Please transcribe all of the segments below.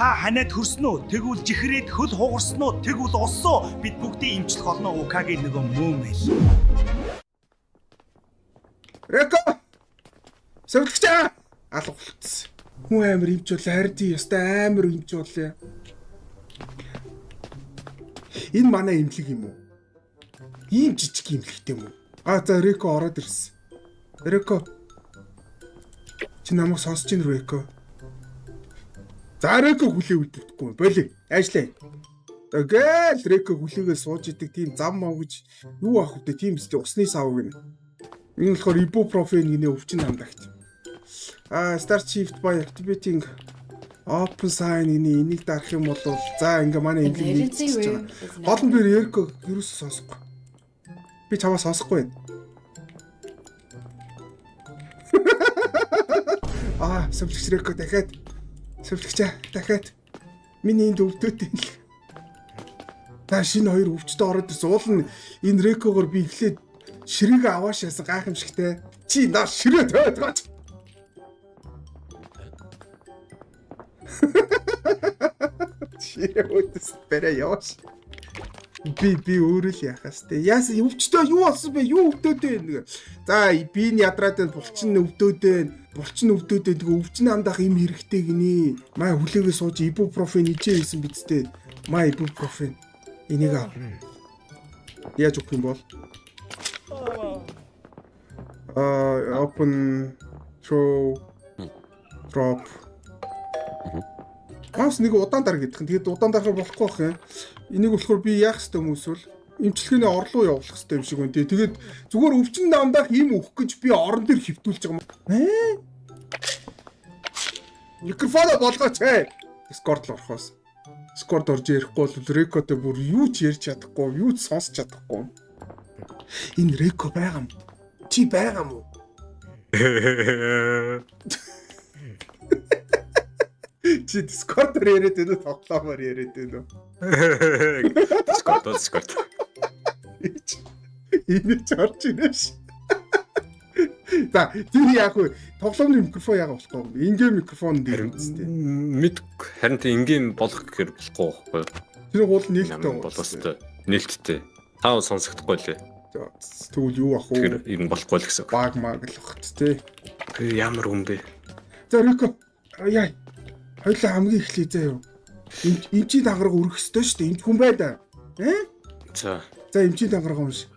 Та ханиад хөрсөн үү? Тэгвэл жихрээд хөл хугарсан уу? Тэгвэл уссан уу? Бид бүгдийг имчлэх болно. Укагийн нөгөө мөөмөл. Реко. Сөвлөгчөө. Алга болцсон. Хүн амир имч болоо харин тий ёстой амар имч боллоо. Энэ манай имлэг юм уу? Ийм жижиг имлэгтэй юм уу? А за Реко ороод ирсэн. Реко. Чи намайг сонсож байна уу, Реко? За Реко хүлээ үлдэхгүй. Боли. Ажиллая. Тэгэл Реко хүлээгээ сууж идэг тийм зам мав гэж юу авах вэ? Тийм үстэй усны сав гинэ. Энэ болохоор ibuprofen гинэ өвчин хамдагт. А start shift by activating open sign гинэ энийг дарах юм бол за ингээ манай имлэг Emergency нэгдчихэж room байгаа. is now Гол нь би Реко ерөөсөө сонсохгүй. Би чамаа сонсохгүй байна. Аа, сувлагч Реко дахиад сувлагчаа дахиад миний энд өвдөт юм л. Та шинэ хоёр өвчтөй ороод ирсэн. Уул нь энэ Рекогоор би эхлээд ширээг авааш яасан гайхамшигтай. Чи наа ширээ тавиад гаач. Ширээ өөдөөс барай явааш. Би өөрөө л яхаас те. Яасан өвчтөй юу болсон бэ? Юу өвдөөд вэ? Нэг. За би нь ядраад байна, булчин нь өвдөөд байна. Булчин өвдөөд байна. Тэгээ өвчин амдах юм хэрэгтэй гинэ. Маа хүлээгээ сууж ибупрофен ичээ хийсэн биз дээ. Маа ибупрофен. Энийг ав. Яаж өгөх юм бол? Аа open throw drop. Бас нэг удаан дар гэдэх нь. Тэгээд удаан дарахаар болохгүй байх юм. Энийг болохоор би яах ёстой юм эсвэл эмчилгээний орлоо явуулах ёстой юм шиг байна. Тий. Тэгээд зүгээр өвчин намдаах юм өгөх гэж би орон дээр хөвтүүлж байгаа юм. Ээ? Микрофоноо болгооч ээ. Discord л орохоос. Discord орж ярихгүй бол Рекотой бүр юу ч ярьж чадахгүй, юу ч сонсч чадахгүй. Энэ Реко байгаа юм. Чи байгаа юм уу? Чи Discord-оор яриад байна уу? Тоглоомоор яриад байна уу? Discord, Discord. Энэ ч орж ирнэ ш. За, тэр яг вэ? Тоглоомны микрофон яага болохгүй. Ингийн микрофон дээр үсттэй. Мэд харин тийм ингийн болох гэхээр болохгүй байхгүй юу? Тэр гол нээлттэй Нам болох ёстой. Нээлттэй. Та сонсогдохгүй лээ. За, тэгвэл юу ах Тэгэхээр вэ? ер нь болохгүй л гэсэн үг. Баг маг л бахт тий. Тэр ямар хүн бэ? За, Рико. Яа. Хоёлаа хамгийн эхлэе заа юу. Эмчийн дангараг өргөх ёстой шүү дээ. Эмч хүн бай да. Э? За. За, эмчийн дангараг унш.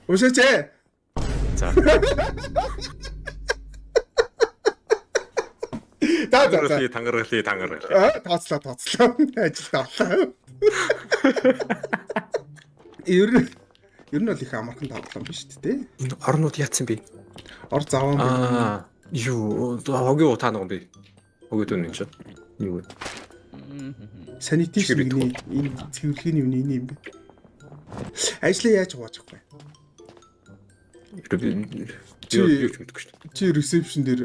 Уншаач ээ. За. За, за, за. Тангаргалыг тангаргалыг тангаргалыг. Аа, тооцлоо, тооцлоо. Ажилд орлоо. Ер нь ер нь бол их амархан тоглоом биш үү те? Энэ орнууд яатсан бэ? Ор заваан бэ. Аа, юу хогийн утаа нэг юм бэ? Хогийн дүн энэ чинь. Юу вэ? Sanitation Чихэр гэдэг энэ цэвэрлэгээний юм энэ юм бэ. Ажлаа яаж хувааж авах вэ? Чи юу ч мэдэхгүй шүү дээ. Чи reception дээр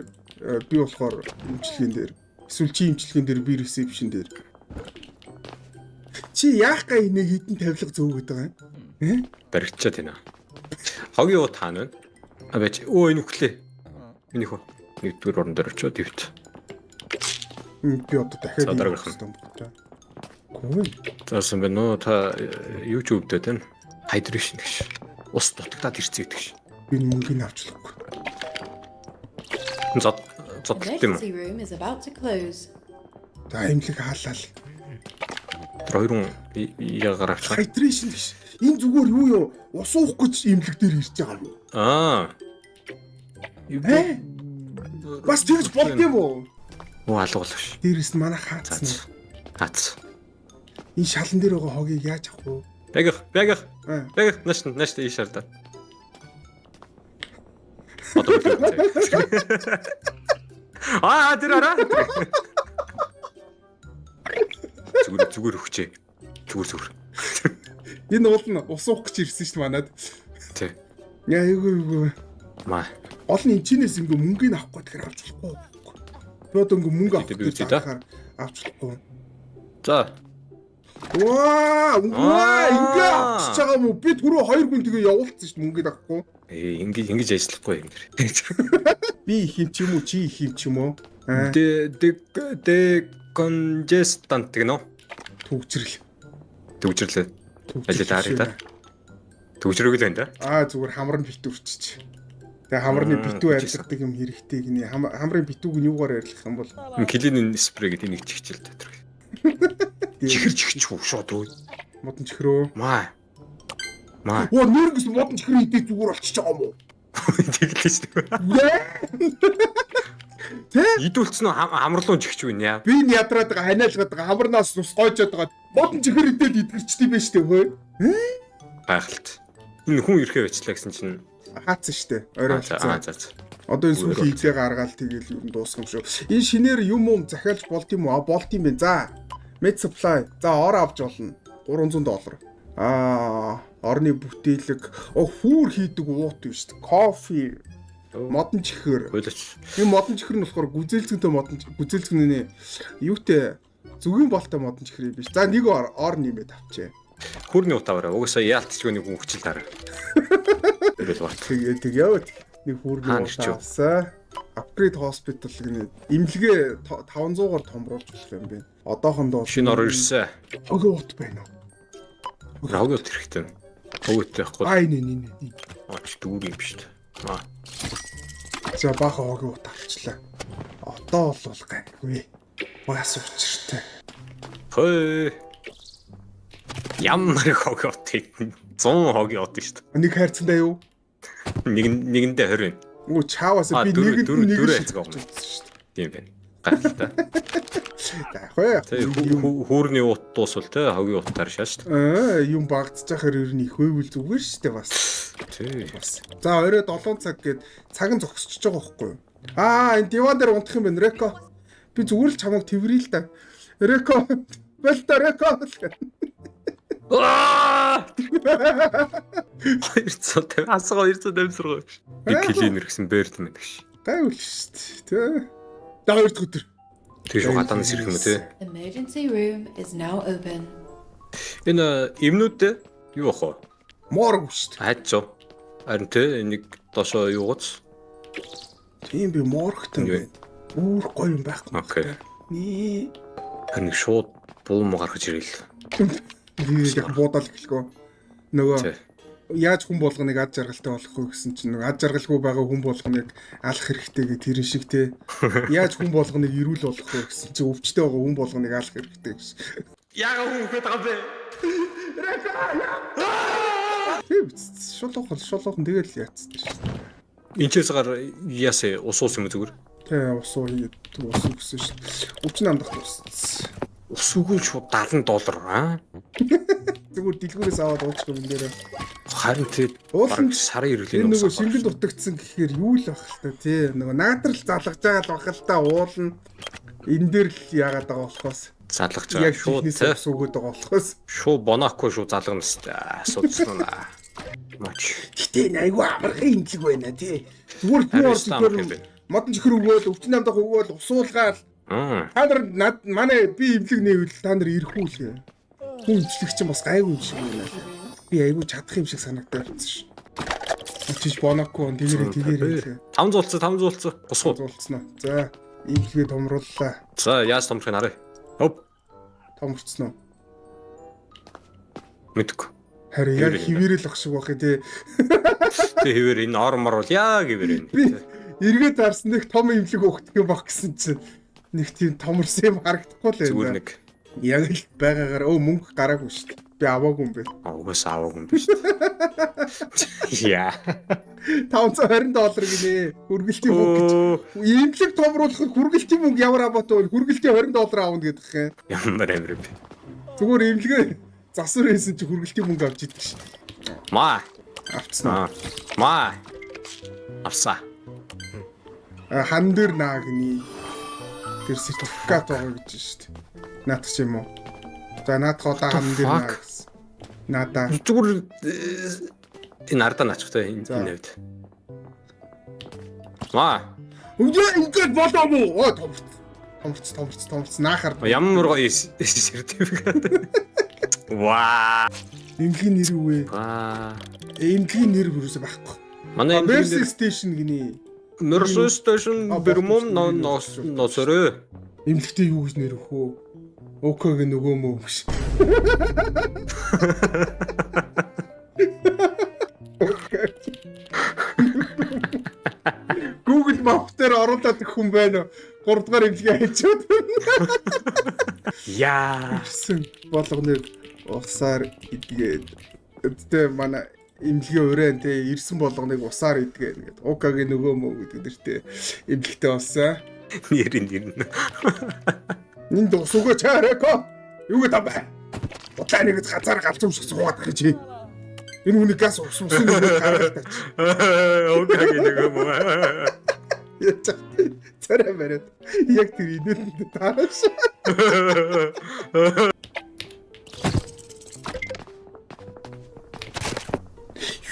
би болохоор эмчилгээн дээр. Эсвэл чи эмчилгээн дээр би reception дээр. Чи яах га энэ хитэн тавилга зөөгöd байгаа юм? Э? Баригдчаад байна. Хогийн утаа нь. А байж. Өө энэ үхлээ. Миний хөө. Нэгдүгээр орон дээр очиод ивт. Би одоо дахиад За, ийм дараагийнх нь. хэрэгтэй юм байна. Гүн. Заасан байна уу? Та юу ч өвдөд байна? Хайдрейшн гэж. Ус дутагдаад ирцээ гэдэг ш. Би энэ мөнгийг авчлахгүй. Зод зодлт юм. Emergency room is about to close. За эмнэлэг хаалал. Тэр хоёр хүн яагаар авчих. Hydration гэж. Энэ зүгээр юу юу? Ус уух гэж эмнэлэг дээр ирж байгаа юм. Аа. Э? Бас тэгж болд юм уу? Оо алга болох ш. Дээрээс нь манай За. хаацсан. за. Хаац. Энэ шалан дээр байгаа хогийг яаж авах вэ? Бэгэх, бэгэх. Аа. Бэгэх нааш нааш ийш шаардаа. Одоо үлээ. Аа тэр араа. Зүгээр зүгээр өгчээ. Зүгээр зүгээр. Энэ уул нь ус уух гэж ирсэн шүү дээ манад. Тэ. Яа эйгүү эйгүү. Маа. Гол нь энэчнээс ингээ мөнгийг авахгүй тэгэхээр авч болохгүй. Би одоо ингээ мөнгө авах Би гэж үзье да. зарахаар авч болохгүй. За. Ваа, ваа, ингээ авчиж байгаа юм уу? Би түрүү хоёр хүн тэгээ явуулсан шүү дээ мөнгөд авахгүй. Ээ, ингэж ажиллахгүй юм дэр. Би их юм ч юм уу, чи их юм ч юм уу? Аа, Дэ дэ дэ congestant гэнэ үү? Төгжрөл. Төгжрлээ. Төгжрөл. Аль харъя та. Төгжрөөг л байна да. Аа, зүгээр хамар нь битүүрчиж. Тэгээ хамарны битүү арилгадаг юм хэрэгтэй гинэ. Хамрын битүүг нь юугаар арилгах юм бол? Clean spray гэдэг нэг чихчил дотор. Чихэр чихч үү шууд үү? Модон чихрөө. Маа. Маа. Оо, нэргээс модон чихрээ идээ зүгээр болчихж байгаа юм уу? Тэглээ шүү дээ. Тэ? Идүүлсэн үү хамарлуун чихч үү яа? Би энэ ядраад байгаа, ханиалгаад байгаа, хамарнаас ус гойжод байгаа. Модон чихэр идээд идгэрчтэй байж тээ хөө. Гайхалт. Энэ хүн ирэхээ байчлаа гэсэн чинь Хаацсан штэ. Орой аа болцсон. за за. Одоо энэ сүүлийн идээ гаргаал тэгэл ер нь дуусах юм шүү. Энэ шинээр юм юм захиалж болд юм уу? А, болд юм бэ. За. Med supply. За, ор авч болно. 300 доллар. Аа, орны бүтээлэг. О, хүүр хийдэг уут биш үү? Кофе, модон чихэр. Хуйлаач. Энэ модон чихэр нь болохоор гүзээлзгэнтэй модон гүзээлзгэнэ юутэй зүгийн болтой модон чихэр юм биш. За, нэг ор нэмээд авчээ. Хүрний ут аваарай. Угаасаа яалтчгүй нэг хүн хүчил дараа. Тэрэл бат. Тэгээ тэгээ нэг хүүрний Хаана ут ирчүү? авсаа. Upgrade hospital гэнэ. Имлэгээ 500-аар томруулж болох юм байна. Одоохондоо Шинэ ор ирсэн. Хогийн ут байна уу? Хогийн ут хэрэгтэй. Хогийн ут байхгүй. Аа, энэ энэ энэ. Оч дүүр юм биш үү? Маа. За, баахан хогийн ут авчлаа. Одоо бол гайгүй. Бас учиртай. Хөө. Ямар их хогийн ут хийдэн. 100 хогийн ут шүү дээ. Нэг хайрцагтай юу? Нэг нэгэндээ 20 байна. Үгүй, чааваас Аа, би дөрөв- нэгэнд дөрөв- нэг дөрөв шидэж хайрцаг авах юм. үзсэн шүү дээ. Тийм байна. Гайхалтай. За, яг вэ. Тэ хүүрний ут дуусвал те хогийн утаар шааш. Аа, юм багцчихаар ер нь их байвал зүгээр шүү дээ бас. Тий. Бас. За, орой 7 цаг гээд цаг нь зогсчихож байгаа байхгүй юу? Аа, энэ диван дээр унтах юм байна, Реко. Би зүгээр л чамайг тэрвэрээ л да. Реко. Бэлта Реко. Аа! 250 асгаа 256. Би клинер гэсэн бэрд мэн гэж. Гайвал шүү дээ, тэ. За, хоёр дахь өдөр. Тэр шүү гадаанаас ирэх юм уу те? Emergency room is now open. Энэ эмнүүдээ юу ах вэ? Морг шүү дээ. Хайцуу. Харин те энийг доошоо юугац? Тийм, би моргтой юм байна. Үүр гоё юм байхгүй. Окей. Нээ. Харин нэг шууд булан гаргаж ирэл. Би яг буудаал эхлэхөө. Нөгөө Тэ. яаж хүн болгоныг ад жаргалтай болох вэ гэсэн чинь нөгөө ад жаргалгүй байгаа хүн болгоныг алах хэрэгтэй гэх тэрэн шиг те. Яаж хүн болгоныг эрүүл болох вэ гэсэн чинь өвчтэй байгаа хүн болгоныг алах хэрэгтэй гэж. Яага хүн үхээд байгаа юм бэ? Тийм, шулуухан шулуухан тэгэл яатсан шүү дээ. Энчээс гар яасаа ус ус юм уу зүгээр? Тэ, ус уу хийгээд ус өгсөн шүү дээ. Өвчин амдах тусцсан. Ус үгүй шууд 70 доллар аа. Зүгээр дэлгүүрээс аваад уучих юм дээр. Харин тэ Уулын бараг сарын Тэр эргэлийн нөгөө шингэн дутагдсан гэхээр юу л байх л та тий. Нөгөө наадрал залгаж байгаа л байх л та уулна. Энэ дээр л яагаад байгаа болохоос. Залгаж Яг байгаа шууд шууд тэ ус өгөөд байгаа болохоос. шууд бонохгүй шууд залгана сте асуудал нь. Мач. Гэтэ энэ айгүй амархан имлэг байна тий. Зүгээр хүн Харин орж амар юм ихээр байна. модон чихэр өгөөл, өвчин амдах өгөөл, усуулгаал. Мм. Та нар над манай би имлэг нээвэл та нар ирэх үү лээ. Хүн имчлэг чинь бас гайгүй юм шиг байна. Би айгүй чадах юм шиг санагдаад байсан ш. Очиж бонохгүй он тэгэрээ тэгэрээ лээ. 500 улцсан 500 улцсан. Гусгуу. Зулцсан уу. За, имлэгээ томрууллаа. За, яаж томрохыг харъя. Хоп. Томорцсон уу? Мэдгүй. Харин яг Хэвээр юм хിവэрэл ах шиг байх тий. Тэ хэвээр энэ ор мор бол яг хэвээр энэ. Би эргээд харсан нэг том имлэг өгдөг юм баг гэсэн чинь нэг тийм томорсон юм харагдахгүй л байна. Зүгээр нэг Яг л байгаагаар өө мөнгө гараагүй шүү дээ. Би аваагүй юм бэ. Угаасаа аваагүй юм биш үү? Яа. 520 доллар гинэ. Хүргэлтийн мөнгө гэж. Имлэг томруулахад хүргэлтийн мөнгө ямар аваатай вэ? Хүргэлтийн 20 доллар авна гэдэг юм. Ямар амир юм бэ? Зүгээр имлэгээ засвар хийсэн чи хүргэлтийн мөнгө авч идэг шүү дээ. Маа. Авцсан уу? Аа. Маа. Авсаа. А, хан дээр наа гинэ. Тэр сертификат байгаа гэж шүү дээ. Наадах ч юм уу? За, наадах одоо хан дээр наа fuck? гэсэн. Наадаа. Зүгээр энэ ардаа наачих те энэ За. энэ хувьд. Маа. Үгүй, ингээд болоо мó. Оо, томорц. Томорц, томорц, томорц наахар. Ямар гоё сертификат. Ваа. Эмнэлгийн нэр юу вэ? Аа. Эмнэлгийн нэр юусоо байхгүй. Манай Mercy эмнэлгийн Station гинэ. Mercy Station А, Бермом бохомж нэр носороо. Эмнэлэгтээ юу гэж нэр өгөх үү? ОК-гийн нөгөө мөө гэж. Google Map дээр оруулаад өгөх хүн байна уу? 3 дугаар эмнэлгийн хажууд. Яа. Ирсэн болгоныг усаар идгээд. Гэтэ манай эмнэлгийн урайн те ирсэн болгоныг усаар идгээд гэдэг. ОК-гийн нөгөө мөө гэдэг нэртэй эмнэлэгтэй болсон. Нэр нэр. Энд ус өгөөч Реко. Юу гэдэг юм бэ? Удлаа нэг газар галзуу шиг суугаад байгаа чи. Энэ хүний газ ус усын нэг гаргаад тач. ОК-гийн нөгөө мөө. Яаж царай бариад яг тэр инээдэнд таараш.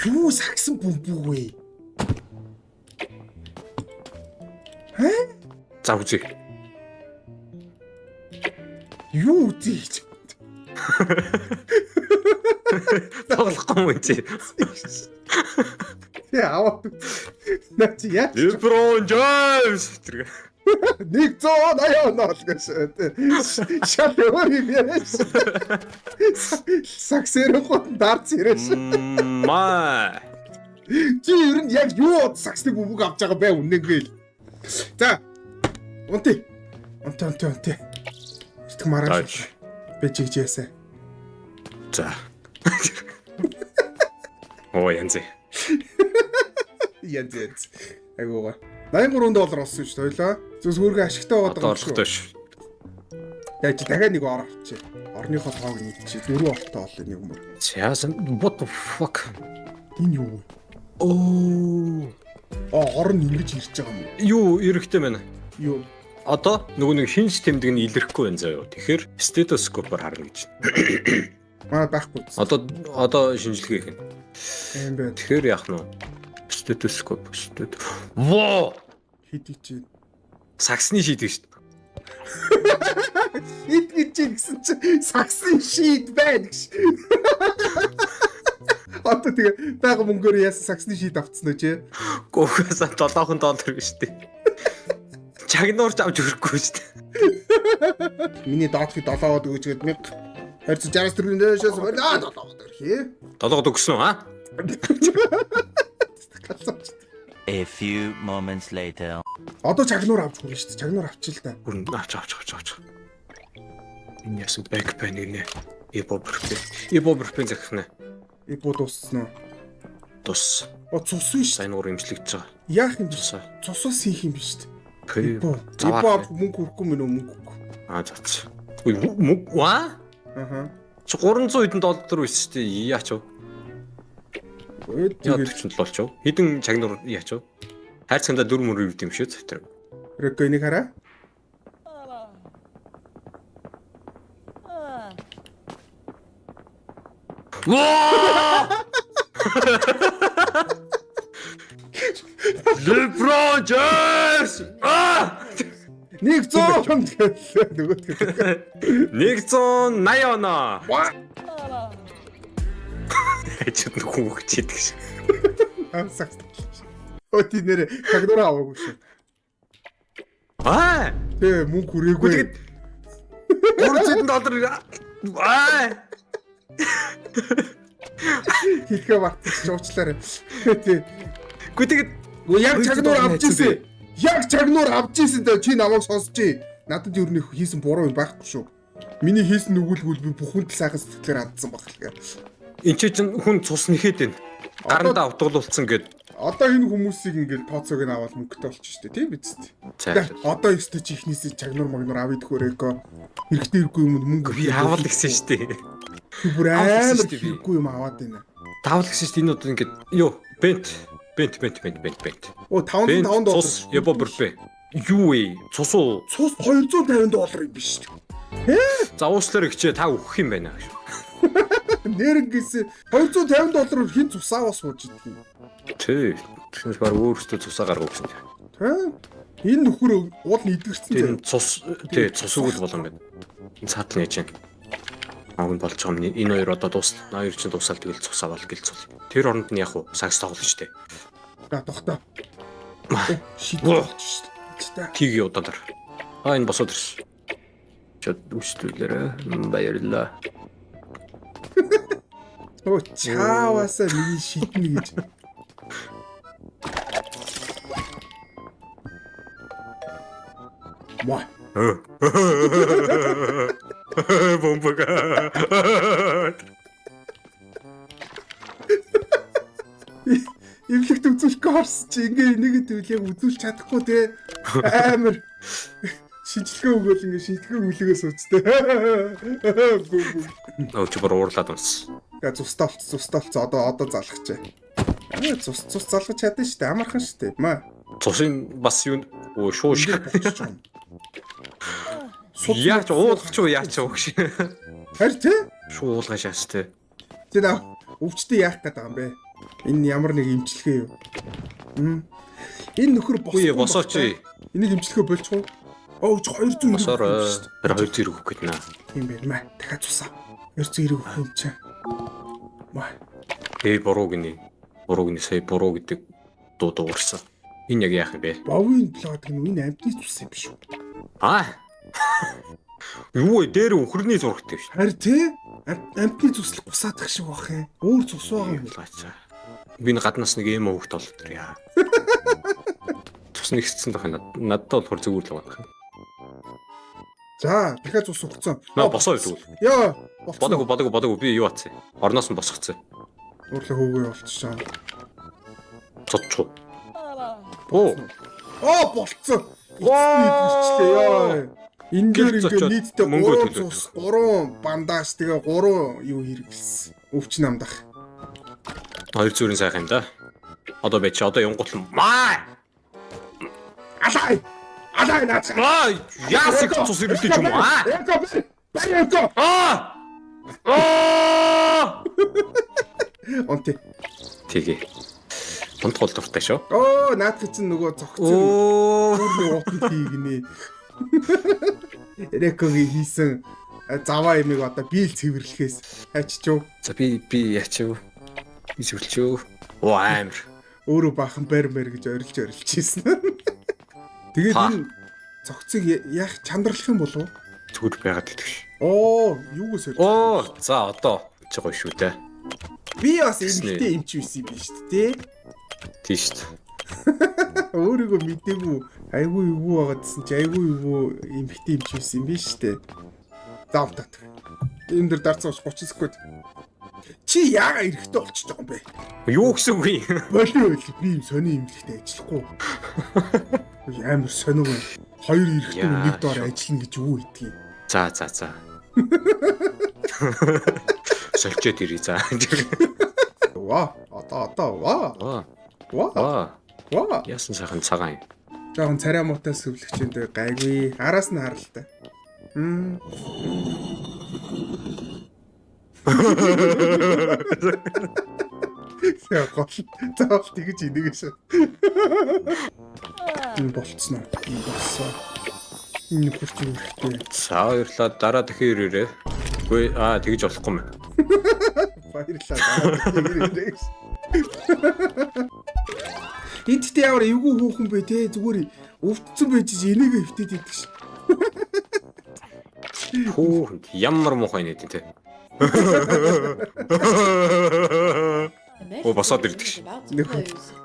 Юу сагсан бөмбөг вэ? За үзье. Юу үзье гэж. Тоглохгүй юм чи. Тэ аваад. Наа чи яаж LeBron James тэр. 180 гэж. Шал өөр юм яриаш. Саксэр гот дарц яриаш. Маа. Чи ер нь яг юу од саксны бөмбөг авч байгаа бэ үнэнгээл. За. Унти. Унти унти унти. Итгэх маргааш. Би чигж яасан. За. Оо янз. Янз янз. Айгуугаа. 83 доллар олсон шүү дээ хоёлаа. Зүс хөргөө ашигтай байгаа Одоо орлоготой ш. Яг чи дахиад нэг ор авчи. Орныхоо тоог нэгчи. Дөрөв ортой олоо нэг мөр. Яасан what the fuck? Энэ юу вэ? Оо. А ор нь ингэж ирж байгаа юм уу? Юу эрэхтэй байна. Юу? Одоо нөгөө нэг шинж тэмдэг нь илэрхгүй байна заяо. Тэгэхээр стетоскопоор харна гэж. Манай байхгүй. Одоо шинжилгээ хийнэ. Юм байна. Тэгэхээр яах нь вэ? Стетоскоп. Во! Хид чи. Саксны шийдэг шүү дээ. Хид гэж чи гэсэн чи саксын шийд байна гэж. Одоо тэгээ бага мөнгөөр яасан саксны шийд авцсан уу чи? Гугасаа 7 доллар биш үү? Чагнуурч авч өрөхгүй шүү дээ. Миний доотлыг 7-од өгөөж гээд 1264 дээшээс барьлаа 7-од өрхий. 7-од өгсөн үү, а? Галзууч. A few moments later. Одоо чагнуур авч хүрнэ шүү дээ. Чагнуур авчил та. Хүрн авч авч авч авч. Энэ яасан backpack нэ. Ибоберпен. Ибоберпен захих нэ. Ибо дууссан уу? Тус. О цус биш. Сайн нуур имжлэгдэж байгаа. Яах юм бэ? Тусаа. Цусаас хийх юм биш үү? Пэ. Ибо. Ибо авах мөнгө хүрхгүй мөн үү мөнгө хүрхгүй. Аа зац. Үй мөнгө ва? Аха. Чи 300 хэдэн доллар байсан шүү дээ. Яач вэ? Өө Яа тэгээд 47 болчих. Хэдэн чагнуур яач вэ? Хайрцагтаа 4 мөр ивд юм шүү тэр. Реко энийг хараа. Ваа! LeBron James! Аа! 100 гэлээ нөгөөдгөө. 180 оноо. Ваа! Хажууд нь хүн өгч идэг шин. Сакс. Өө тий нэрэ чагнуур аваагүй шүү. Аа! Тэ мөнгө хүрээгүй. Тэгээд 300 доллар аа! Хэлхээ мартчих уучлаарай. Тий. Гү тэгээд Гү яг чагнуур авч ирсэн. бэ? Яг чагнуур авч ирсэн дээ чи намайг сонсч. Надад ер нь хийсэн буруу юм байхгүй шүү. Миний хийсэн нүгэлгүй би бүхэнд л сайхан сэтгэлээр хандсан баг л гээ. Энд чинь хүн цус нэхэд байна. Гарандаа автгалуулсан гэд. Одоо энэ хүмүүсийг ингээл тооцоог нь аваад мөнгөтэй болчих шүү дээ, тийм биз дээ. За. Одоо өстө чи ихнээсээ чагнуур магнуур авъя төхөөрэй. Хэрэгтэй хэрэггүй юмд мөнгө Би авал гэсэн шүү дээ. Би бүр авал гэсэн амар шүү дээ би. хэрэггүй юм аваад байна. Тавал гэсэн шүү дээ. Энэ удаа ингээд юу бент бент бент бент бент бент. Оо Бент 505 доллар. цус ябо бүрпэ. Юу вэ? Цус уу? Цус 250 доллар юм биш үү? За уучлаарай хичээ та өгөх юм байна гэж. Нэрнгээс 250 доллараар хэн цус аваа сууж идэх юм. Тий. Тэгснээс баг өөрөөсөө цусаа гаргав гэсэн. Тэ? Энэ нөхөр уул нь идгэрсэн Тэр заяа. цус тий цус өгөл болон байна. Энэ цаатал нээж байна. Ааг нь болж байгаа юм. Энэ хоёр одоо дуус. Наа хоёр чинь дуусаал тэгэл цус аваал гэл цул. Тэр оронд нь яг уу сагс тоглоно штэ. За тухта. Шийдэл болчих штэ. Тиг удаалар. А энэ босоод ирсэн. Чод үсдүүлээрэ. Баярлаа. Оо чааваасаа миний шиднэ гэж. Ма. Бомбага. Эвлэгт үзүүлэхгүй харс чи ингээ энийг тэгвэл яг үзүүлж чадахгүй те амар шинжилгээ өгөөл ингээ шинжилгээ өгөлгөө сууцтэй. Өө чи бүр уурлаад унс. Я цустай болц цустай болц одоо залгachээ. Аа цус цус залгаж чадна шүү дээ. Амархан шүү дээ. Маа. Цусын бас юу өө шуу шиг. Болчих юм. Яаж уулах ч уу яач уу гэж. Харин тий? Шуу уулгаж шаас те. Тэ наа өвчтөй яах гээд байгаа юм бэ? Энэ ямар нэг имчилгээ юу? Энэ нөхөр босоо. Үгүй босооч. Энийг имчилгээ болчих уу? Оо 290 Босоор тэр 290 өгөх гээд наа. Тийм байна маа. Дахиад цусаа. 290 өгөх юм чинь. Маа. Эй буруу гинэ. Буруу гинэ сая буруу гэдэг дуу дуугарсан. Энэ яг яах юм бэ? Бовын блог гэнэ энэ амьтны цус юм биш үү? Аа. Юу вэ? Дээр үхэрний зурагтай биш. Харин тий? Амьтны цус л гусаадах шиг байх юм. Өөр цус байгаа юм. Лаачаа. Би энэ гаднаас нэг эм хөвгт болоод тэр яа. Цус нэгссэн тох надад болохоор зүгээр л байгаа юм. За, дахиад цус өгцөн. Наа босоо тэгвэл. Яа, Бодоогүй бодоогүй бодоогүй би юу атсан. Орноос нь босгоцсон. Уурлаа хөөгөө болчихсон. Цодчуу. Оо. Оо, болцсон. Эцэст яа. Энэ дээр ингээ нийтдээ 3 цус, 3 бандаж тэгээ 3 юу хэрэгэлсэн. Өвч намдах. Хоёр зүрийн сайхан юм да. Одоо бэ чи одоо явгот л маа. Алай. Алай наач. Аа, яасыг цус ирэлтэж юм уу? Аа. Баян. Аа. Аа. Онти. Тэгээ. Унтгол дуртай шүү. Оо, наадах чинь нөгөө зогцсон. Оо. Өөрний утанд хийгнэ. Рекогийн хийсэн заваа ямиг одоо би л цэвэрлэхээс хайчиж. За би яачив. Би цэвэрлэчөө. Оо амар. Өөрөө баахан байр мэр гэж орилж орилж ийсэн. Тэгээд энэ зогцыг яах чандралах юм болов? Зүгээр байгаад идэх ш. Оо, юуг сольж. Оо, за одоо ч гоё шүү дээ. Би бас эмэгтэй эмч байсан юм биш үү те? Тийм шүү дээ. Өөрийгөө мдээгүй айгүй эвгүй байгаадсэн чи айгүй эвгүй эмэгтэй эмч байсан юм биш үү те? За унтаад. Энэ дэр дарцсан 30 секунд. Чи яага эрэхтэй болчихж байгаа юм бэ? Юу гэсэн үг юм? Болио байл би юм сони эмнэлэгтэй ажиллахгүй. Амар сониг байна. Хоёр эрэхтэй нэг доор ажиллана гэж юу гэдгийг. За за за. Соличоод ирээ за. Ва одоо ва. Ва. Ва. Яасан сайхан цагаан юм. Жохон царай муутай сүвлэгч энэ дээр гайгүй. Араас нь харалтай. Яа гол. Заавал тэгэж инээгээш. Энэ болцсон уу? Энэ болсон. Энэ нөхөр чи хэрэгтэй. За баярлалаа. Дараа дахин ирээрэй. Үгүй аа тэгж болохгүй юм. Баярлалаа. Дараа дахин ирээрэй. Энд тэгтээ ямар эвгүй хүүхэн бэ те зүгээр өвдсөн байж энийгээ хөвтөд идэх ш. Хүүхэн ямар муухай нэт те. Оо босоод ирдэг ш.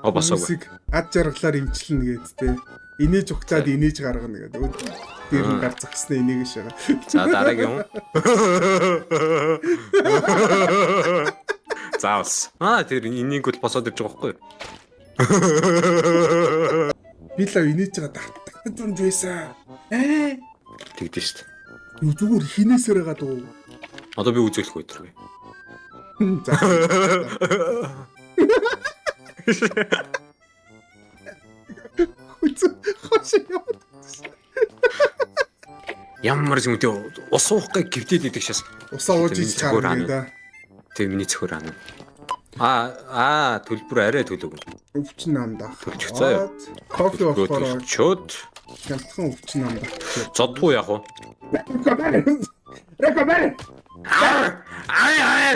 Оо босоогүй. Ад жаргалаар имчилнэ гээд те. Инээж угтаад инээж гаргана гэдэг. Дээр нь гар зогсноо инээгээш байгаа. За дараагийн хүн. За бас. Аа тэр энийг бол босоод ирж байгаа байхгүй юу? Би л инээж байгаа давтагдаж унж байсан. Ээ. Тэгдэж шүү дээ. Юу зүгээр хинээсээр байгаа дуу. Одоо би үзүүлэх үү тэр. За. Хүзээ хош яваад. Ямар юм те ус уухгүй гівтээд идэх шээс. Усаа ууж ич чарна гэдэг. Тэг миний цөхөр ана. Аа төлбөр арай төлөв. Өвчин намдах. Төлчих заа. Кофе болохоор Чөд. хямдхан өвчин намдах. Зодгүй яах вэ? Рекомер. Ай ай.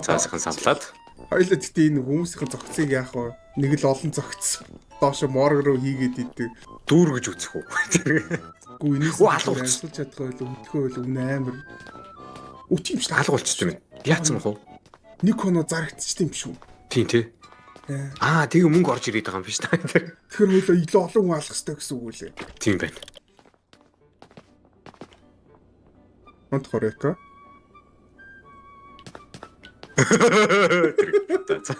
Цаасхан савлаад. Хоёлаа гэхдээ энэ хүмүүсийн зөгцгийг яах вэ? Нэг л олон зөгц доошо морг руу хийгээд идэг. Дүүр гэж үзэх үү? Гүү энэс Оо, алга болчихсон. амьсгалж чадах байл өвдөхөө байл үнэ амар. Үт юм шүү дээ. Алга болчихсон юм. Яатсан бах уу? Нэг хоноо зарагдчихсан юм шүү. Тийм тий. Аа, тэгээ мөнгө орж ирээд байгаа юм биш та. Тэгэхээр хөлөө илүү олон хүн алах хэрэгтэй гэсэн үг үлээ. Тийм байна. Онтхор эко. За за.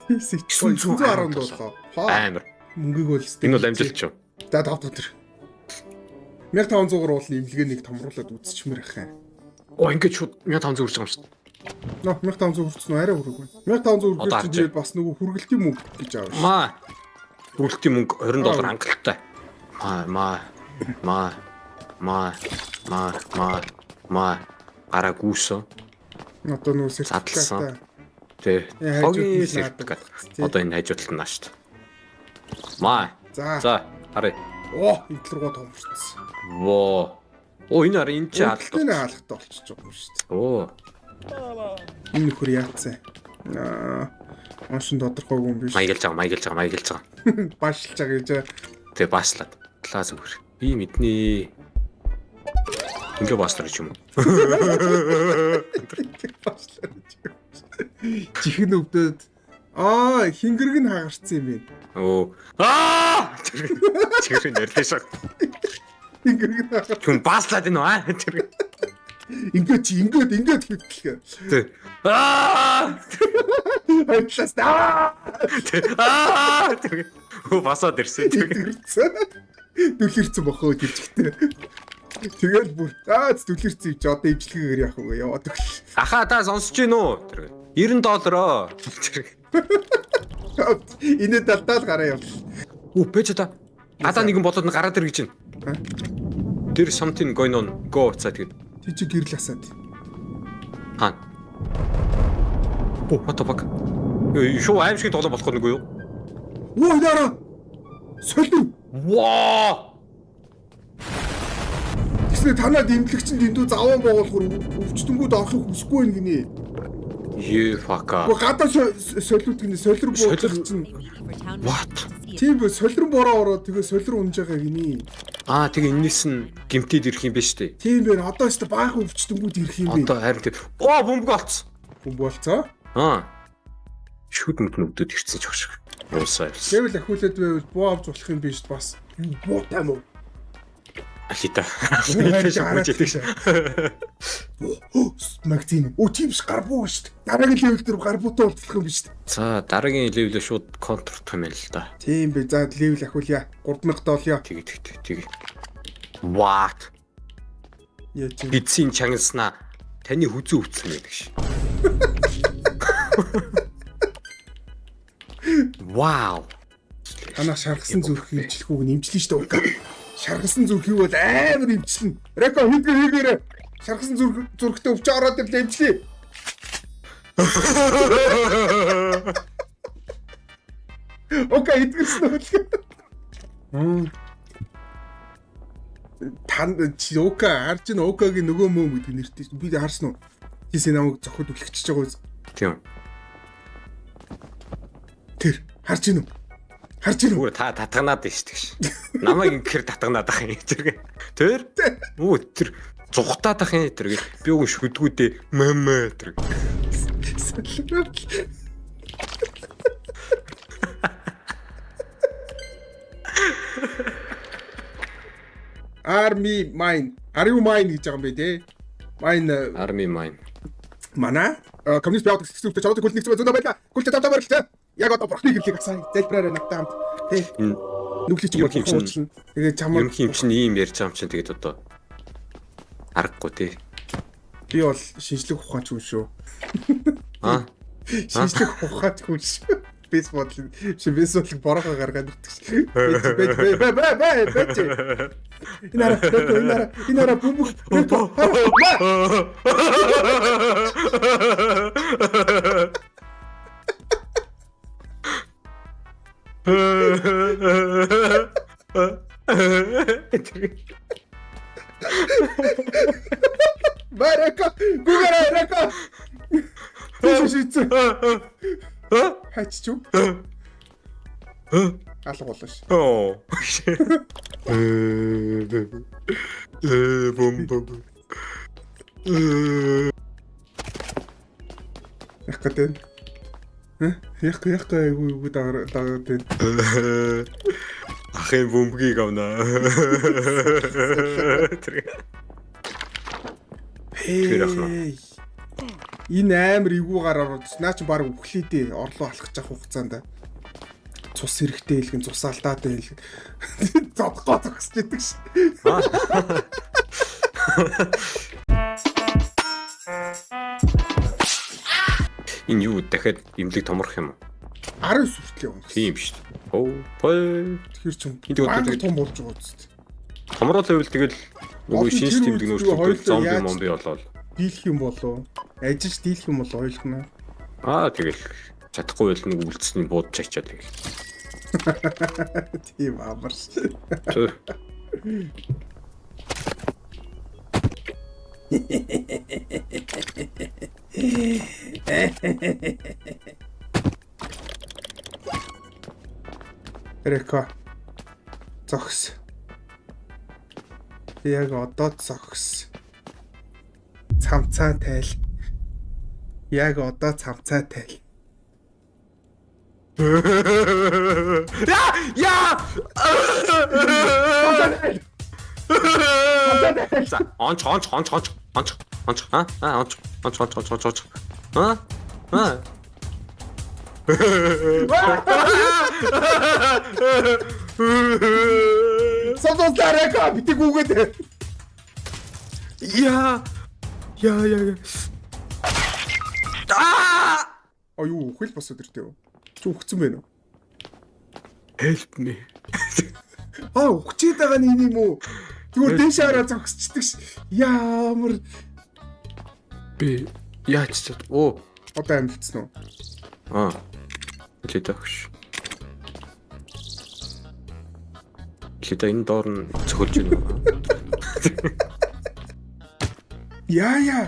917. Хаа. Амар. Мөнгийг бол өстэй. Энэ бол амжилт шүү. За 5 дахь өдөр. 1500 гурвал имлэгээ нэг томруулаад үзчихмээр ах юм. Оо, ингэж шууд 1500 хүрч байгаа юм шүү дээ. Нөө 1500 хүрсэн үү? Арай хүрээгүй. 1500 Одоо хүргээр харж чинь тэгээд бас нөгөө хүргэлтийн мөнгө гэж аав шүү. Маа. Хүргэлтийн мөнгө 20 доллар хангалттай. Маа, маа. Маа. Маа. Маа, маа. Маа. Гараа гүйсэн. Одоо нөгөө Задлсан. сертификат. Тэ. Э, хажууд Хогийн нь сертификат. Тий. Одоо энэ хажуу талд нь нааш шүү дээ. Маа. За. За, харъя. Оо, эдл рүү томорцсон. Во. Оо, энэ хараа энэ чи Алт алт. нь алхтай болчихж байгаа юм шүү дээ. Оо. Энэ нөхөр яатсан. Аа, оншин тодорхойгүй юм биш. Маяглаж байгаа, маяглаж байгаа, маяглаж байгаа. Баашлж байгаа гэж. Тэгээ бааслаад. Талаа зүгээр. Би мэднэ. Ингээ бааслаа гэж юм уу? Баашлаа гэж. Чихэн өвдөд аа, хингэрэг нь хагарцсан юм байна. Оо. Аа! Чихэр нэрлээ шээ. Хингэрэг нь хагарц. Хүн бааслаад энэ аа. Тэр. Ингээд чи ингээд ингээд хэвтлээ. Тэ. Аа! Хоёрлаас аа Тэ. Аа! Тэр. Өө басаад ирсэн. Тэр. дэлгэрсэн. Дүлэрсэн бохоо тэр чигтээ. Тэгэл бүр аа дүлэрсэн юм чи одоо имчилгээгээр яах вэ? Яваад өглөө. Ахаа та сонсож гин үү? Тэр. 90 доллароо. Тэр. Инээ далдаал гараа явлаа. Үу бэж та. Гадаа нэгэн болоод нь гараад ир гэж байна. Тэр something going on. Go outside гэд. Чи чи гэрэл асаад. Хаан. Оо what the fuck? Юу шуу аим шиг тоглоом болох нүггүй юу? Оо нараа. Солио. Ваа! Тэгснэ танаад имлэгч нь дэндүү заван боогоолохор өвчтөнгүүд орохыг хүсэхгүй байх гинэ. Е fuck. Гэхдээ гадаа солиуд гинэ солир буудлах чинь What? тийм бо солирн бороо ороод тэгээ солир унж байгаа гинэ. Аа тэгээ энэс нь гимтээд ирэх юм биш үү? Тийм байна. Одоо ч баахан өвчтөнгүүд ирэх юм бэ. Одоо харин тийм. Оо бөмбөг олцсон. Хүн болцоо. Аа. Шүд мүд нүгдэд ирсэн ч шиг. Уусаа ирсэн. Гэвэл ахиулаад байвал буу авч болох юм биш бас. Юу буутай мó? Алита. Хараад Магазин. Өө тийм биш гар буу шүү дээ. Дараагийн level дээр гар буутай уулзах юм биш үү? За дараагийн level ээ шууд контр том юм л да. Тийм бэ. За level ахиулъя. 3000 доллар. Тэгээ тэг тэг тэг. What? Яа чи. Бидсийн чангаснаа таны хүзүү өвцсөн байдаг ш. Вау. Танаа шаргасан зүрх имчлэхүүг нь имчлэн шүү дээ. Шаргасан зүрхийг бол амар имчлэн. Реко хийдгээр хийгээрэй. Шаргасан зүрх зүрхтэй өвч ороод ирлээ имчлээ. Окей, эдгэрсэн үү? Тан чи Ока харж ин Окагийн нөгөө мөм гэдэг нэртэй. Би харсан уу? Тийсээ намайг зохиод үлгчихэж байгаа үз. Тийм. Тэр харж ин үү? Харж ин үү? Үгүй та татганаад байна шүү дээ. Намайг ингэхэр татганаад ах юм тэр. Тэр? Үгүй тэр зугатаад ах юм тэр. Би уг шүдгүүдээ мэмэ тэр. Army mine. Are you mine гэж байгаа юм бэ те? Mine Army mine. манай коммунист бяудаг сэтгцэн үгтэй чаруудыг хөл нэгцэн зөндөө байлаа. Гүлтэй тавтаа барилтай. Яг одоо бурхны гэрлийг асаа. Залбираарай надтай хамт. Тэ. Энэ Нүглий чинь Юм бурхан чинь- уучлна. Тэгээ чамаа юм хийм чинь ийм ярьж байгаа юм чинь тэгээд одоо аргагүй тий. би бол шинжлэх ухаанч хүн шүү. Аа Шинжлэх ухаанч хүн шүү. Бэс бодол чи бэс бодлог борохоо гаргаад ирдэг шүү. Бэт бэт бэ бэ бэ бэ. Энэ араа энэ араа энэ араа бөмбөг. Барака гүгэрэ рака. Тийш шийдсэн. Хайч юу? Алга болоо ш. Оо. Бом бом. Яг гэдэг. Яг яг айгу айгу дагаад байна. Ахын бөмбөгийг авна. Тэр. Тэр ах нь. Энэ амар эвгүүгаар ороод наа чи баг үхлээ дээ. Орлоо алхаж явах хугацаанд. Цус хэрэгтэй хэлгэн цус алдаад хэлгэн. Зодгоо зогсож идэг ш. Энэ юу дахиад имлэг томрох юм уу? 19 хүртэл явна. Тийм шүү дээ. Оо, пой. Тэгэхээр ч Энд одоо юм тэгээд- том болж байгаа үст. Томрол байвал тэгэл нөгөө Олон шинж тэр тэмдэг үед нөөцлөгдөөл хоёулаа зомби яаж- момби болоод. Дийлэх юм болов. Ажиллаж дийлэх юм бол ойлгоно. Аа тэгэл чадахгүй байл нэг үлдсэний буудаж ачаад тэгэл. Тийм амар ш. Төө. Река. Зогс. Яг одоо зогс. Цамцаа тайл. Яг одоо цамцаа тайл. Яа! Яа! За, онч онч онч онч онч онч аа аа онч онч онч онч онч онч аа аа. Содослаа Река битэг үгээд. Яа! Яа яа яа. Аа! А юу үхэл бос өдөртэй юу? Чи үхсэн байх уу? Help me. Аа үхчээд байгаа нь энэ юм уу? Зүгээр дээш хараа зогсчдөг ш. Ямар Би яаж чад. Оо. одоо амьдсан уу? Аа. Лида хөш. Лида энэ доор нь цохилж байна уу? Яа яа.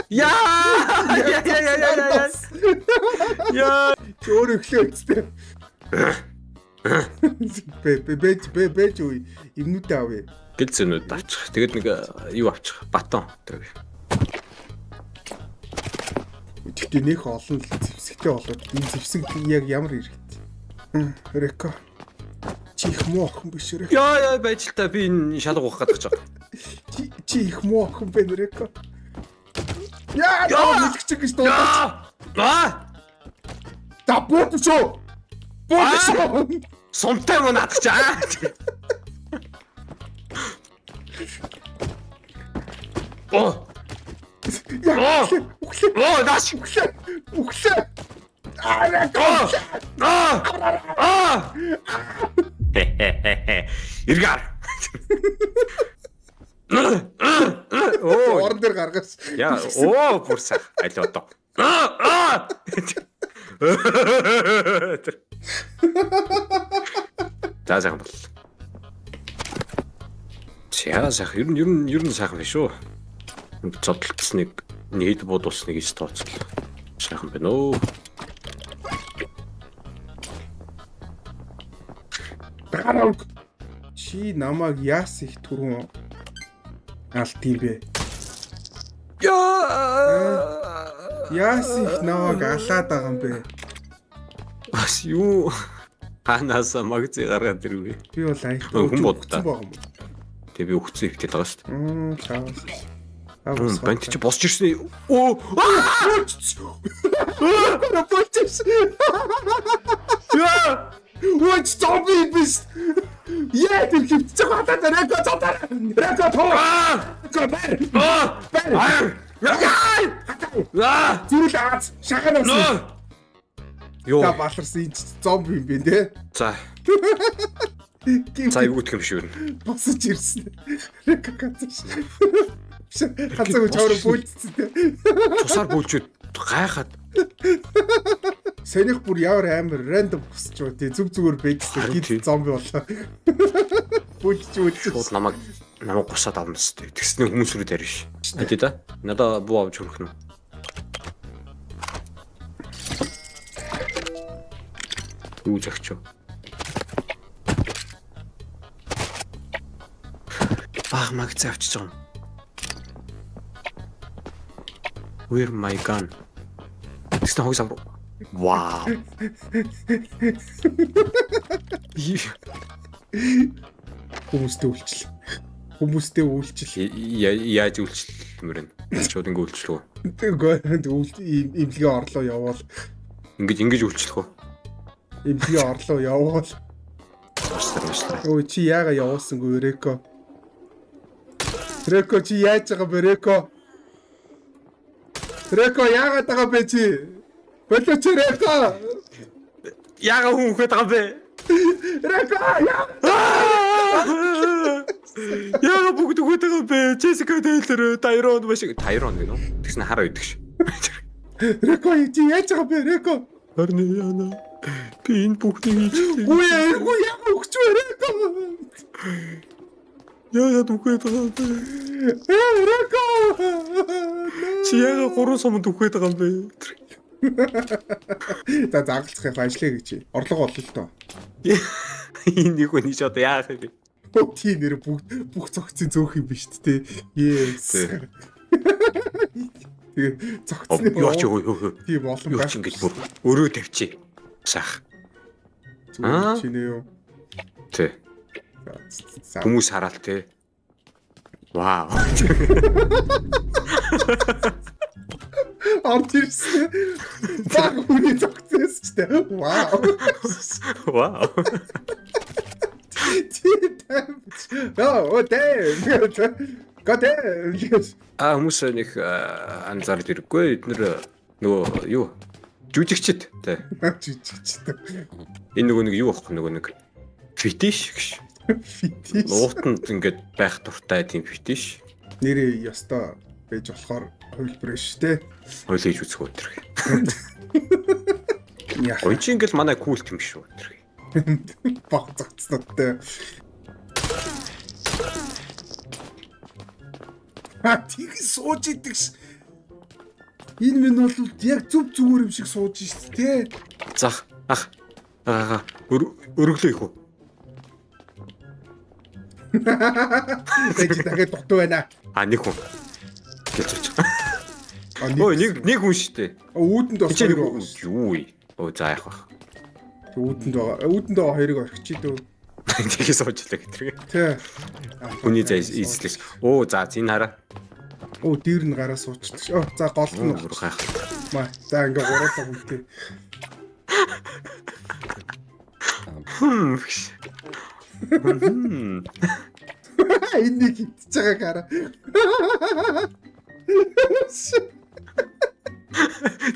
Яа! Яа яа яа яа яа. Яа! Чи өөрөө эхлээ үстэй. Бэ бэ бэ бэ бэ үе юмнуудаа авъя. Гэл зэнүүд авчих. Тэгээд нэг юу авчих. Батон. Тэр. Гэхдээ нэх олон л зэвсэгтэй болоод энэ зэвсэг яг ямар хэрэгтэй. Река. Чи их муу охин биш Река. Яа яа байж л та би энэ шалга уух гэдэг чам. Чи их муу охин байна Река. Яа, нэлгчих гэж дуудаж. Аа! За бууд шүү. Бууд шүү. Сумтай мөн наадах чи аа. Оо! Яа, үхлээ. Оо, нааш. Үхлээ. Үхлээ. Аа, Река. Аа! Аа! Эргаар. Оо, Орон дээр гаргаас. яа, оо, бүр сайхан. Аль одоо. Аа! За сайхан бол. За сайхан. Ер нь сайхан биш үү? Зодтолцсныг нийт буудуулсныг ис тооцлоо. Сайхан байна өө. Гараа. Чи намайг яас их түрүүн алт юм бэ? Яа! Яас их намайг алаад байгаа юм бэ? Бас юу? Ханаасаа магцыг гаргаад ирвэ. Би бол аяг Хүн боддоо. байгаа юм. Тэг би өгцөн ихтэй л байгаа шүү дээ. Чаавас. Банд чи босч ирсэн. Оо! Болчихсон. Яа! Үгүй зомби биш. Яа тэр хөвтөж байгаа даа Реко цотор. Реко тоо. Реко бэр. Аа! Бэр. Аа! Аа! Зүрл аз шаханаас. Йоо. Та баларсан энэ зомби юм бэ те. За. За юу гэх юм шиг юм. Босож ирсэн. Реко кацш. Хацаагүй чавар бөөлцсөн те. Цусаар бөөлжүүд гайхаад Соних бүр ямар амар рандом хүсч юу тий, зүг зүгээр бэжсэн гид зомби боллоо. Бөөлж бөөлж. Шууд намайг гусаад авна сте. Тэгснэ хүмүүс рүү дарина ш. Хэдий да. Надаа буу авч хүрэх нь. Юу зөгч юу? Баг магц авчиж байгаа юм. Where my gun? Тэгснэ хогс авруу. Вау. Хүмүүстэй үйлчил. Хүмүүстэй үйлчил. Яаж үйлчлэмээр вэ? Шууд ингэ үйлчлэх үү? Тэгвэл имлэгээ орлоо явуул. Ингэж үйлчлэх үү? Имлэгээ орлоо явуул. Уучлаарай. Өө чи яага явуулсангүй Реко? Реко чи яаж байгаа бэ Реко? Реко яагаад байгаа бэ чи? Болооч Реко. Яага хүн үхээд байгаа бэ? Реко яа. Яага бүгд үхээд байгаа бэ? Джессика Тейлор, Тайрон маш Тайрон гэнэ үү? Тэгсэн хараа идэг ш. Реко чи яаж байгаа бэ Реко? Харин яана. Би энэ бүхнийг хийж. Үгүй ээ, яага үхэж вэ Реко? Яагаад үхээд байгаа юм бэ? Реко. Чи яага 3 суманд үхээд байгаа юм бэ? За загалцах яг ажиллая гэж. Орлого олно л доо. Энэ нэг хүн чи одоо яах юм бэ? Тий нэр бүх цогцын зөөх юм биш үү те. Yes. Тэгээ цогцны юу ч юу. Тийм олон байх. Юу ч ингэж бүр өрөө тавьчих. Сах. Зүгээр чи нэ юу. Тий. Хүмүүс хараал те. Вау. Орж ирсэн. Баг хүний цогцоос ч те. Вау. Вау. Тийм. Оо, дээ. Гадэ. А хүмүүс нэг анзаард ирэхгүй. Эднэр нөгөө юу? Жүжигчд те. Жүжигчд. Энэ нөгөө нэг юу аахгүй нөгөө нэг фетиш гэж. Фетиш. Нуутанд ингээд байх дуртай тийм фетиш. Нэрээ ёстой байж болохоор хувилбар шүү те. Хойл хийж үзэх өтер. Гой чи ингээл манай култ юм шүү өтер. Баг зогцнодтой. Ха тийг сууж идэг ш. Энэ минь бол яг зүв зүгээр юм шиг сууж шít те. Зах ах аа өрөглөө их үү? Тэгэж дахиад дутуу байна. А нэг хүн. Гэлж очих. Өө нэг хүн шүү дээ. Үүдэнд бас хоёр байгаа. Юу вэ? Өө за яах вэ? Үүдэнд байгаа. Үүдэнд байгаа хоёрыг орхичих дөө. Тэгээ суучлаа гэтрэг. Тэ. Хүний зай эзлэх. Оо за энэ хараа. Оо дээр нь гараа суучдаг. Оо за гол нь гайх. Маа за ингээ гурлаа хүнтэй. Энэ нэг хитж байгааг хараа.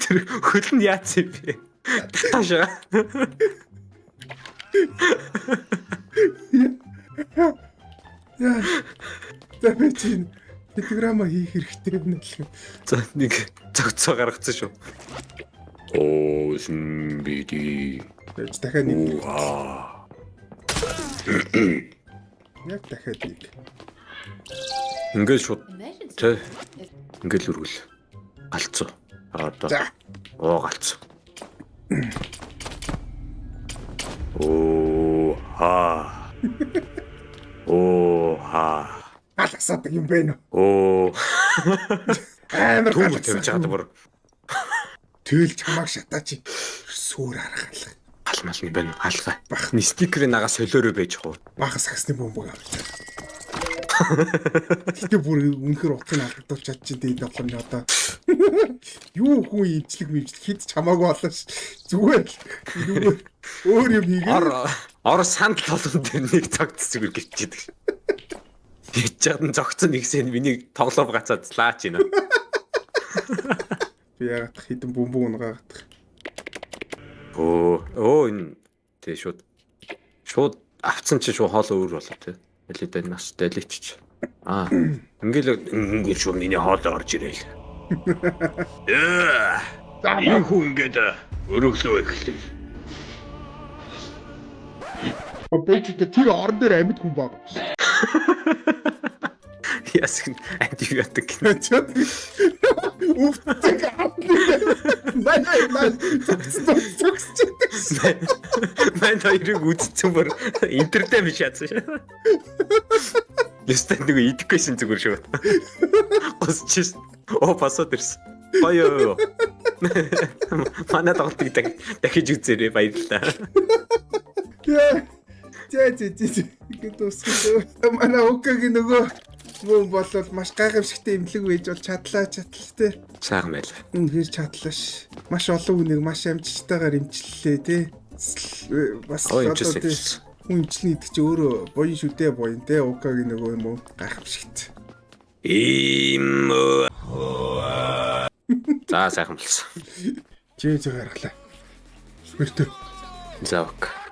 Тэр хөл нь яатсан юм бэ? Таашаа. Яа. За би чинь телеграма хийх хэрэгтэй юм л. За нэг зөгцөө гаргацсан шүү. Оо симбиди. Тэгэж дахиад нэг. Яг дахиад нэг. Ингээд шууд тэ ингээд л өргөл. Галцуу. Одоо. За. Оо галцуу. Оо ха. Оо ха. Алгасаадаг юм бэ нөө. Оо. Амар төмөр тавьж байгаа бүр. Тэгэл чамааг шатаач. Сүр аргалах. Алмал юм байна. Алга. Бахны стикерийн нагаа солиороо байж хуу. Баха сагсны бөмбөг авч. Гэтэ бүр үнэхэр утгыг алдагдуулж чадчих дээ энэ тоглоомны одоо. Юу хүн имжлэг мэмжлэг хэд ч хамаагүй болоо ш. Зүгээр л зүгээр өөр юм хийгээ. Ор сандал толгон дээр нэг цогц зүгээр гिचдэг. Хийж чадан зогцсон нэгсэн миний тоглоом гацаад лаач байна. Би яагаад хідэн бөмбөг унгаадах. Өө энэ тий шууд авцсан чи шууд хоол өөр болоо тий. Элид энэ нас дэличч. Аа. Ингээл ингээл шууд миний хоолой орж ирээл. Ээ. Энэ хүн ингээд өрөглөө эхлэв. Бэж тэр орон дээр амьд хүн баг. Яасан антибиотик гэнэ. Чад. Үфтэг Мань мань зүгс. Мань хоёрыг үзсэн бүр интертеймент шатсан шээ. Ястаа нэг идэхгүйсэн зүгээр шүү. Госч. Оо басаад ирсэн. Баяа. Манай тоглолтыг дахиж үзээрэй баярлалаа. Яа. Зэ зэ зэ. Ингээд дуусгав. Манай Укагийн нөгөө мөн болол маш гайхамшигтай имлэг байж бол чадлаа чадлаа те. Сайхан байлаа. Үнэхээр чадлаа ш. Маш олон хүнийг маш амжилттайгаар имчиллээ те. Бас Оо одоо имчилсэн. те хүн имчилнэ гэдэг чи өөрөө буян шүү дээ буян те. Укагийн нөгөө юм уу гайхамшигт. Ийм. За сайхан болсон. Чи зэ гаргалаа. Сүртэй. За ok.